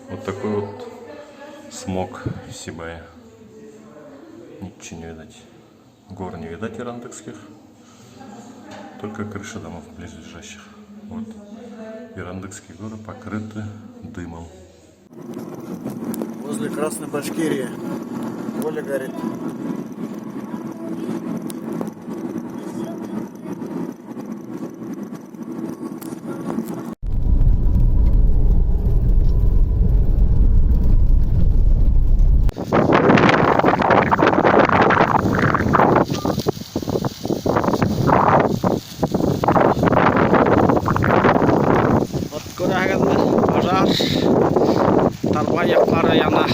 Вот такой вот смог в Сибае. Ничего не видать. Гор не видать Ирандыкских. Только крыши домов близлежащих. Вот. Ирандыкские горы покрыты дымом. Возле Красной Башкирии. Поле горит. Вот күрәһегеҙме, пожар. Тарбай яҡлары яна.